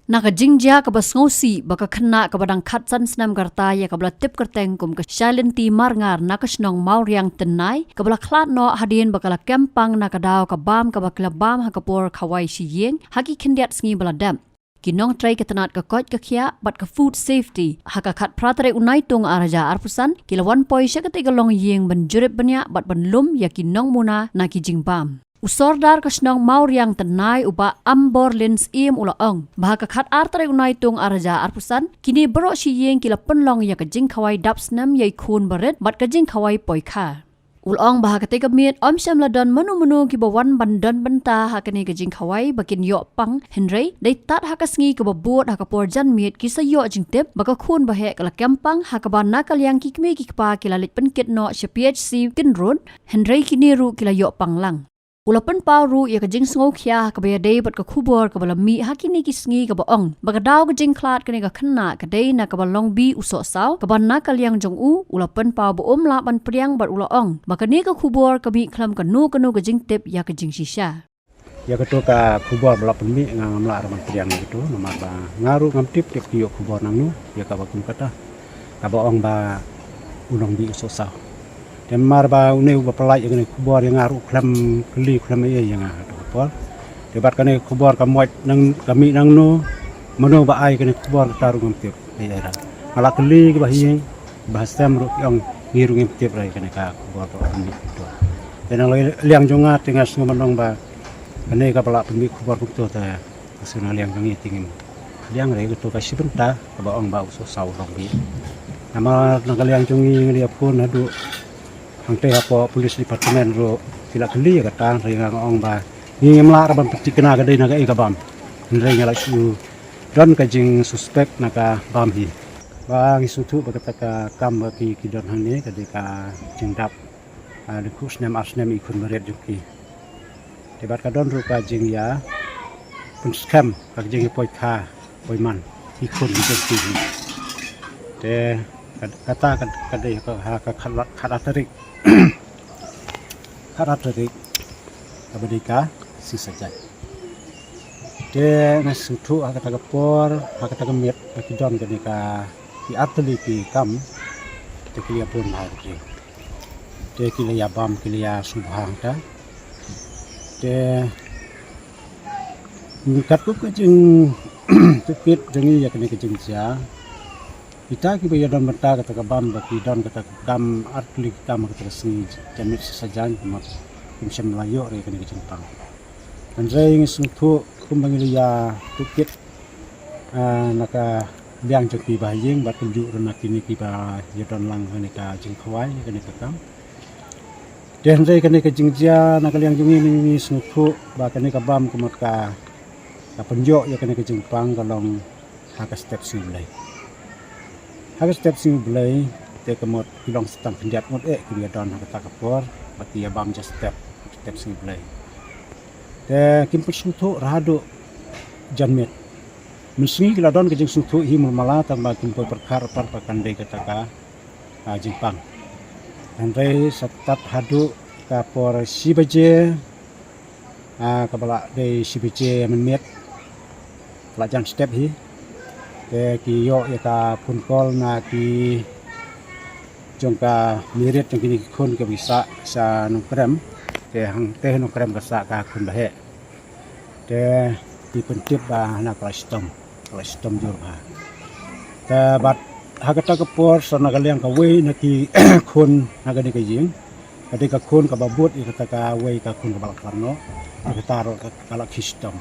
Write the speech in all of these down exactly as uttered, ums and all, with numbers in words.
Na ka jingjia kaba sngewsih ba ka khynnah kaba dang khatsan snem ka rta ïa kaba la tip kyrteng kum ka Shailenti Marngar na ka shnong Mawriang Tynnai, kaba la khlad noh hadien ba ka la kem pang na ka daw ka bam kaba ki la bam ha ka por khawai shi ïing ha ki khyndiat sngi ba la dep. Ki nongtrei ka tnat ka koit ka khiah bad ka food safety ha ka khatphra tarik u Naitung ar hajar arphew san ki la wan poi sha katei ka longïing ban jurip bniah bad ban lum ïa ki nongmuna na ki jingbam. U Sordar ka shnong Mawriang Tynnai u Bah Amborlin Syiem u la ong ba ha ka khatar tarik u Naitung ar hajar arphew san kine baroh shi ïing ki la pynlong ïa ka jingkhawai dap snem ïa i khun barit bad ka jingkhawai poi kha. U la ong ba ha katei ka miet ym shym la don mano mano kiba wan ban don bynta ha kane ka jingkhawai ba kin ïoh pang, hynrei dei tad ha ka sngi kaba bud ha ka por janmiet ki sa ïoh jingtip ba ka khun ba heh ka la kem pang, ha kaba na ka liang ki kmie ki kpa ki la leit pynkit noh sha P H C Kyndrut, hynrei kine ruh ki la ïoh pang lang. U la pynpaw ruh ïa ka jingsngewkhia ha kaba ïadei bad ka khubor kaba la mih ha kine ki sngi kaba ong ba ka daw ka jingkhlad kane ka khynnah ka dei na kaba long bih u sohsaw, kaba na ka liang jong u u la pynpaw ba um lah ban pdiang bad u la ong ba kane ka khubor ka mih khlem kano kano ka jingtip ïa ka jingshisha. Ïa kato ka khubor ba la pynmih nga ngam lah ruh ban pdiang ïa kato, namar ba nga ruh ngam tip tip ki ïoh khubor nangno ïa kaba kum kata, kaba ong ba u long bih u sohsaw. Te namar ba une uba pynlait ïa kane ka khubor ïa nga ruh khlem kylli khlem ei ei ïa nga ha kato ka por. Te bad kane ka khubor ka mih nang, ka mih nangno, mano ba ai kane ka khubor kata ruh ngam tip ei ei ruh. Nga la kylli kiba ha ïing, ba ha sem ruh ki ong ngi ruh ngim tip ruh ïa kane ka khubor ba mih kato. Te na ka liang jong nga te nga sngew ban ong ba kane kaba la pynmih khubor kumto te ka shu na ka liang jong ngi te ngim pdiang ruh ïa kato ka shi bynta kaba ong ba u sohsaw u long bih. Namar na ka liang jong ngi ngi la ïa phone haduh hangtei hapoh police department ruh ki la kylli ïa kata, hynrei nga nga ong ba ngi ngim lah ruh ban pynthikna ka dei na kaei ka bam. Hynrei nga la shu don ka jingsuspek na ka bam hi. Ba ngi sngewthuh ba kata ka kam ba ki, ki don hangne ka dei ka jingdap, ah, lyngkhuh snem ar snem i khun barit jong ki. Te bad ka don ruh ka jingïa pynskhem ka jingïa poi kha poi man i khun jong ki. Te ka, kata ka, ka dei ka, ha ka khatar, khatar tarik. Khatar tarik kaba dei ka Sngi Saitjaiñ. Te nga sngewthuh ha kata ka por, ha kata ka miet ba ki don kane ka, ki artylli ki kam, te ki la ïa bun bha ruh. Te ki la ïa bam, ki la ïa sngewbha hangta. Te katkum ka jingtohkit jong ngi ïa kane ka jingjia, kita kiba ïa don bynta kata ka bam ba ki don kata ka kam artylli ki kam kata ka sngi janmiet Sngi Saitjaiñ, kumno kim shym la ïoh ruh ïa kane ka jingpang. Hynrei ngi sngewthuh kumba ngi la ïa tohkit, ah, na ka liang jong kiba ha ïing bad kumjuh ruh na kine kiba ïa don lang ha kane ka jingkhawai ïa kane ka kam. Te hynrei kane ka jingjia na ka liang jong ngi, ngi sngewthuh ba kane ka bam ka mut ka, ka pynïoh ïa kane ka jingpang ka long ha ka step sngi U Blei. Ha ka step sngi U Blei te ka mut ki long sa tang khyndiat ngut eh kiba ïa don ha kata ka por ba ki ïa bam ja step, step sngi U Blei. Te kim pynsngewthuh ruh haduh janmiet. Mynsngi ki la don ka jingsngewthuh hi mut mala tang ba kim poi pyrkhat pat ba kan dei kata ka, ah, jingpang. Hynrei sa tad haduh ka por shi baje, ah, kaba la dei shi baje mynmiet, la jan step hi. Te ki ïoh ïa ka phone call na ki jong ka mirit jong kine ki khun kiba sah sha Nongkrem. Te hangtei Nongkrem ka sah ka khun ba heh. Te ki pyntip ba hana ka la shitom, ka la shitom jur bha. Te bad ha kata ka por sa na ka liang kawei na ki khun na kane ka ïing, ka dei ka khun kaba bud ïa kata kawei ka khun kaba la khlad noh, ïa kata ruh ka, ka la khie shitom.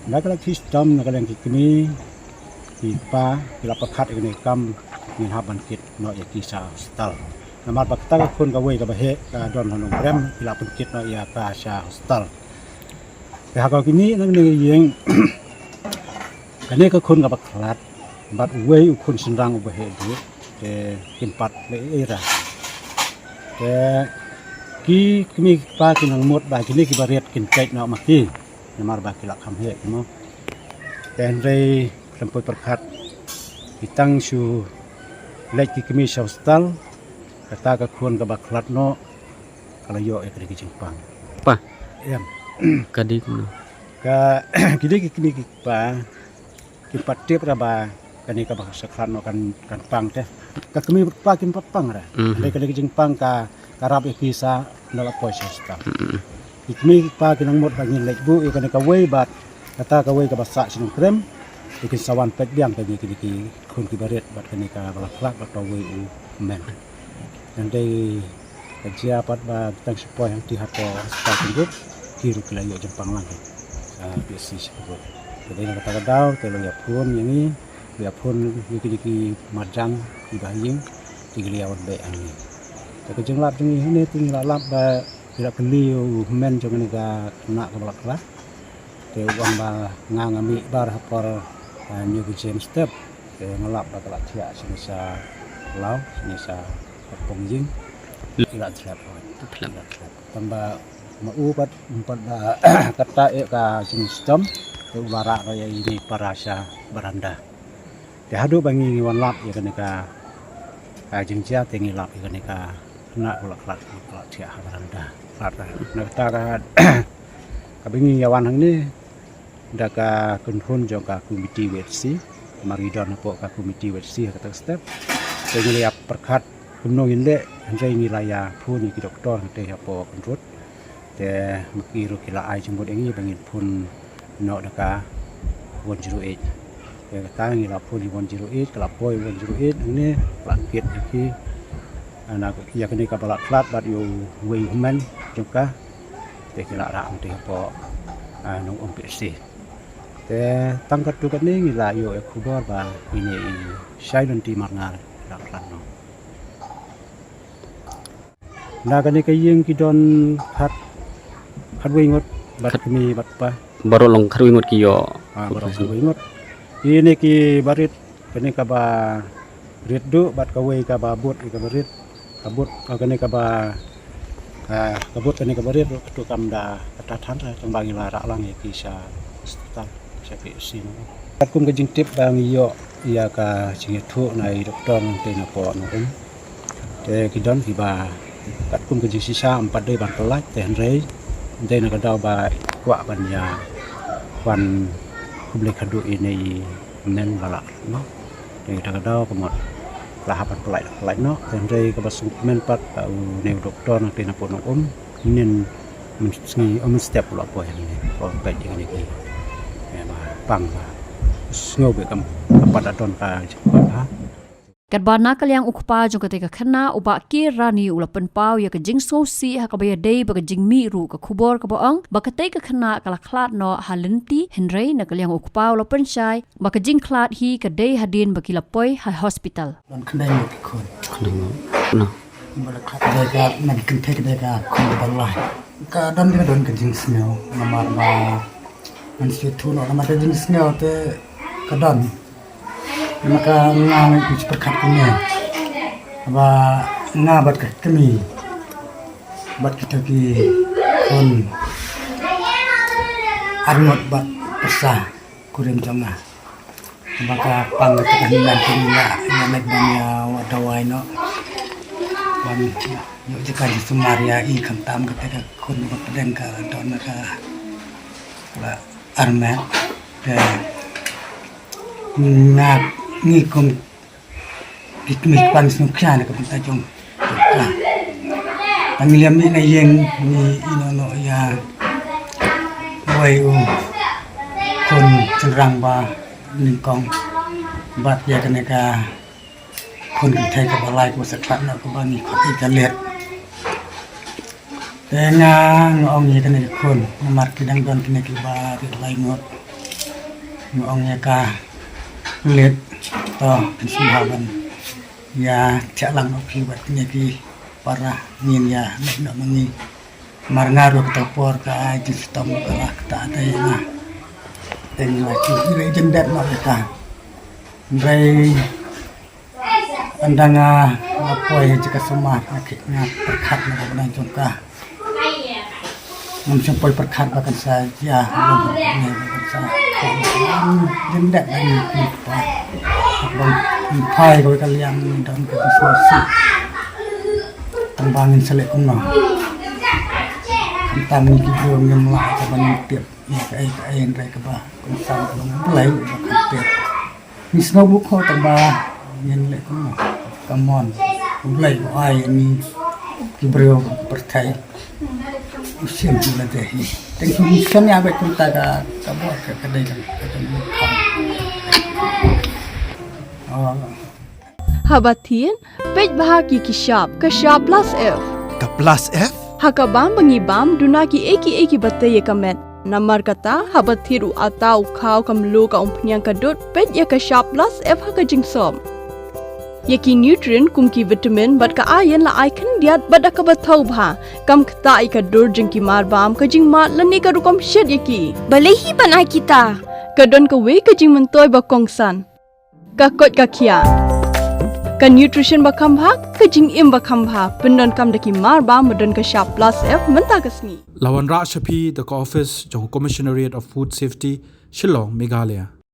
Haba ka la khie shitom na ka liang ki kmie ki kpa ki la pyrkhat ïa kane ka kam, ngin hap ban kit noh ïa ki sha hospital. Namar ba kata ka khun kawei kaba heh ka don ha Nongkrem, ki la pynkit noh ïa ka sha hospital. Te ha ka kmie na kane ka ïing, kane ka khun kaba khlad bad uwei u khun shynrang uba heh duh, te kim pat leh ei ei ruh. Te ki kmie ki kpa ki nang mut ba kine kiba rit kin peit noh ma ki, namar ba ki la kham heh ki mo. Te hynrei khlem poi pyrkhat, ki tang shu leit ki kmie sha hospital, kata ka khun kaba khlad noh ka la ïoh ïa kane ka jingpang. Pa. Em. Ka dei kumno? Ka, ki dei ki kmie ki kpa, Kim pat tip ra ba kane kaba sa khlad noh kan, kan pang te. Ka kmie bad kpa kim pat pang ra. Mhm. Hynrei kane ka jingpang ka, ka rap ïa ki sa na la poi sa sta. Mhm. Ki kmie ki kpa ki nang mut ba ngin leit buh ïa kane kawei bad kata kawei kaba sah shnong Krem. Ïa kin sa wan peit biang kane kine ki khun kiba rit bad kane kaba la khlad bad kawei u hynmen. Hynrei ka jia pat ba tang shu poi hangtei hapoh hospital Pynrut, ki ruh ki la ïoh jingpang lang ha P H C sha Pynrut. Te dei na kata ka daw te la ïa phone ïa ngi, la ïa phone ïa kine ki marjan kiba ha ïing, te ki la ïa wan beh hangne. Te ka jinglap jong ngi hangne te ngi la lap ba ki la kylli u hynmen jong kane ka khynnah kaba la khlad. Te u ong ba nga nga mih bar ha por, eh, New Bridge step. Te nga lap ba ka la thiah shane sha Law, shane sha Pong Ïing. Ki la thlep. Thlep. Tang ba ma u pat, um pat ba kata eh ka jingshitom. Te u la rah ïa ine i para sha baranda. Te haduh ba ngi, ngi wan lap ïa kane ka, ka jingjia te ngi lap ïa kane ka khynnah u la khlad, u la khlad thiah ha baranda. Khlad na kata ka, kaba ngi ïa wan hangne da ka kynhun jong ka komiti W H C, mar ngi don hapoh ka komiti W H C ha kata ka step. Te ngi la ïa pyrkhat kumno ngin leh, hynrei ngi la ïa phone ïa ki doktor hangtei hapoh Pynrut. Te ma ki ruh ki la ai jingmut ïa ngi ba ngin phone noh da ka one zero eight. Te kata ngi la phone ïa one zero eight, ka la poi one zero eight hangne, ka la kit ïa ki. Ana ïa kane kaba la khlad bad ïa uwei u hynmen jong ka. Te ki la rah hangtei hapoh, ah, Nongum P H C. Te tang katto katne ngi la ïoh ïa khubor ba ine i Shailonti Marngar la khlad noh. Na kane ka ïing ki don khat, khatwei ngut bad kmie bad kpa. Baroh long khatwei ngut ki ïoh. Ah, baroh khatwei ngut. Ine kiba rit, kane kaba rit duh bad kawei kaba bud, kaba rit, ka bud, ah, kane kaba, ah, ka bud kane kaba rit ruh katu kam da kata than, tang ba ngi la rah lang ïa ki sha hospital. Sha P H C noh. Katkum ka jingtip ba ngi ïoh ïa ka jingïathuh na i doktor nangtei napoh Nongum. Te ki don kiba katkum ka jingshisha ym pat dei ban pyllait te hynrei dei na ka daw ba i kwah ban ïa wan khublei khadduh ïa ine i hynmen ba la khlad noh. Te kata ka daw ka mut la hap ban pyllait, pyllait noh. Te hynrei kaba sngewkmen pat ba une u doktor nangtei napoh Nongum. Ngin mynsngi, ym mynstep u la poi hangne. Poi peit ïa kine ki, eh, ba pang ba sngew bad kam, kam pat da don ka jingpang ha. Katba na ka liang u kpa jong katei ka khynnah u Bah Kirani u la pynpaw ïa ka jingsngewsih ha kaba ïadei bad ka jingmih ruh ka khubor kaba ong ba katei ka khynnah ka la khlad noh ha lynti, hynrei na ka liang u kpa u la pynshai ba ka jingkhlad hi ka dei hadien ba ki la poi ha hospital. Don khyndai ngut ki khun. Khyndai ngut. Ba la khlad ka dei ka, na ki kynthei ka dei ka khun kaba lai. Ka don ka don ka jingsngew namar ba ngan shu ïathuh noh namar ka jingsngew te ka don. Namar ka nga ngan shu pyrkhat kumne ba nga bad ka kmie bad kita ki khun ar ngut bad pyrsa kurim jong nga. Ba ka pang ka, ka hynmen ka, ïa, ïa leit ban ïa wad dawai noh. Ban ïoh jaka jingsumar ïa i khamtam kata ka khun ba pdeng ka don ka ba armet. Te nga ngi kum ki kmie ki kpa ngi sngewkhia na ka bynta jong ka. Tang ngi la mih na ïing ngi ïeh noh noh ïa uwei u khun shynrang ba nyngkong bad ïa kane ka khun kynthei kaba lai kaba sa khlad noh kaba ngi khot ïa ka Liet. Te nga, nga ong ïa kane ka khun namar ki dang don kine kiba rit lai ngut. Nga ong ïa ka Liet, to phin sngewbha ban ïa thiah lang noh phi bad kine ki para ngin ïa leit noh ma ngi. Mar nga ruh kata por ka ai jingshitom ka lah kata dei na. Te ngi la ki, ngi la jyndet noh ïa ka. Hynrei ynda nga, nga poi ha jaka sumar nga ki, nga pyrkhat na ka bynta jong ka. Ngam shym poi pyrkhat ba kan sa jia, ngam pyrkhat ba kan sa jyndet ba ngi, ngi pa. Ba ngi phai kawei ka liang ngi don ka sngewsih. Tang ba ngin sa leh kumno. Tang ngi ki briew ngim lah ka ban tip ïa kaei kaei hynrei kaba kongsan ka long U Blei ba kan tip. Ngi sngewbha kho tang ba ngin leh kumno. Come on. U Blei u ai ngi ki briew pyrthei. U shem u la dei. Tang ngi shem ïa ba kumta ka ka bor ka ka dei ka ka dei. Oh. Haba thied, peit bha ïa ki shap, ka shap plus F. Ka plus F? Ha ka bam ba ngi bam, duna kiei kiei kiba tei ïa ka met. Namar kata, haba thied u atta, u khaw, ka mluh, ka umphniang, ka dud, peit ïa ka shap plus F ha ka jingsop. Ïa ki nutrient kum ki vitamin bad ka iron la ai khyndiat bad da kaba thaw bha. Kam ktah ïa ka dur jong ki marbam, ka jingmad lane ka rukom shet ïa ki. Balei hi ban ai kita? Ka don kawei ka jingmyntoi ba kongsan. Ka koit ka khiah. Ka nutrition ba kham bha, ka jingim ba kham bha. Pyndonkam da ki marbam ba don ka shap plus F mynta ka sngi. La wanrah sha phi da ka office jong Commissionerate of Food Safety, Shillong, Meghalaya.